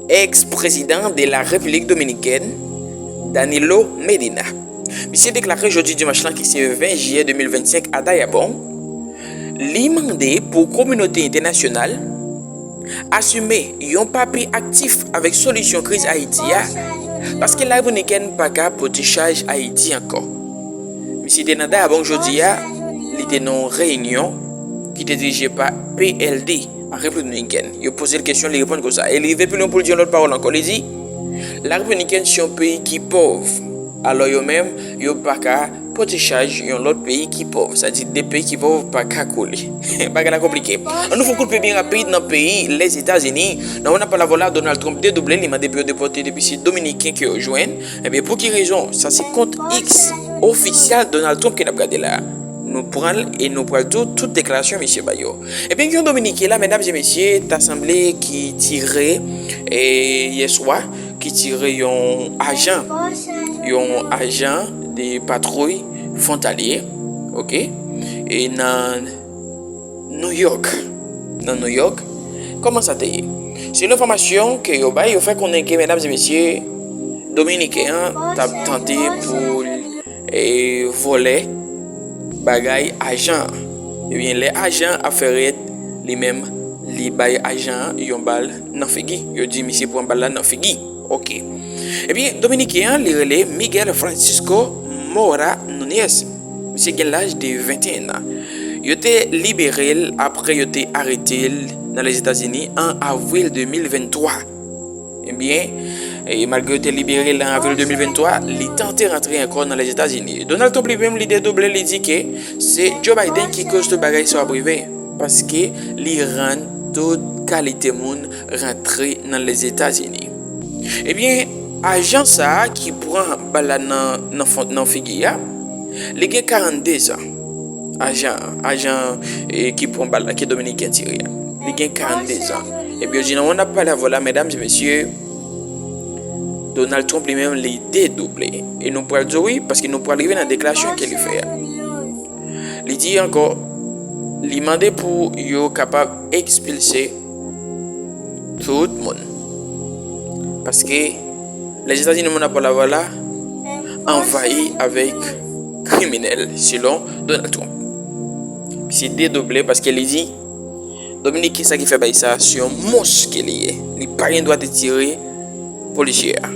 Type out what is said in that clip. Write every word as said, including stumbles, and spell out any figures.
Ex-président de la République dominicaine, Danilo Medina. Misye deklare jodi dimanch lan ki se ven jiyè de mil vennsenk a Dayabon, li mande pou kominote entènasyonal asime yon pa pye aktif avèk solisyon kriz Ayiti a, paske Larepiblik Dominikèn pa ka pote chaj Ayiti ankò. Misye te nan Dayabon jodi a, li te nan yon reyinyon ki te dirije pa P L D an Repiblik Dominikèn. Yo poze l kesyon, li reponn konsa. E li rive pi lwen pou l di yon lòt pawòl ankò. Li di, Larepiblik Dominikèn se yon peyi ki pòv. Alò yo menm, yo pa ka pote chaj yon lòt peyi ki pòv. Sa di de peyi ki pòv pa ka kole. Bagay la konplike. Ann nou fè yon kout pye byen rapid nan peyi Lèzetazini. Nan mond ap pale avè w la, Donald Trump dedouble, li mande pou yo depòte depi se Dominiken ke yo jwenn. Ebyen, pou ki rezon? Sa se kont X ofisyal Donald Trump ke n ap gade la. Nou pran l e nou pral di w tout deklarasyon misye bay yo. Ebyen, gen yon Dominiken la, medam e mesye, ta sanble ki tire, e, yè swa, ki tire yon ajan, yon ajan de patwouy fwontalye, oke, e nan New York. Nan New York, kòman sa te ye? Selon enfòmasyon ke yo bay, yo fè konnen ke, medam e mesye, Dominiken an t ap tante pou l, e, vòlè bagay ajan an. Ebyen, lè ajan an ap fè rèd, li menm, li bay ajan an yon bal nan figi. Yo di misye pran bal la nan figi. Oke. Ebyen, Dominiken an, li rele Miguel Francisco Mora Núñez. Misye gen laj de venteyen an. Yo te libere l apre yo te arete l nan Lèzetazini an avril de mil venntwa. Ebyen, e malgre yo te libere l an avril de mil venntwa, li tante rantre ankò nan Lèzetazini. Donald Trump li menm, li dedouble, li di ke se Joe Biden ki koz tout bagay sa ap rive, paske li rann tout kalite moun rantre nan Lèzetazini. Ebyen, ajan sa a ki pran bal la nan, nan fon, nan figi a, li gen karannde zan. Ajan, ajan, e, ki pran bal la, ke Dominiken tire a. Li gen karannde zan. Ebyen, yo di nan mond ap pale avè w la, medam e mesye, Donald Trump li menm, li dedouble. E nou pral di w wi, paske nou pral rive nan deklarasyon ke li fè a. Li di ankò, li mande pou yo kapab ekspilse tout moun. Paske Lèzetazini, mond ap pale avè w la, anvayi avèk kriminèl, selon Donald Trump. Misye dedouble paske li di, Dominiken sa ki fè bagay sa, se yon mons ke li ye. Li pa gen dwa te tire polisye a.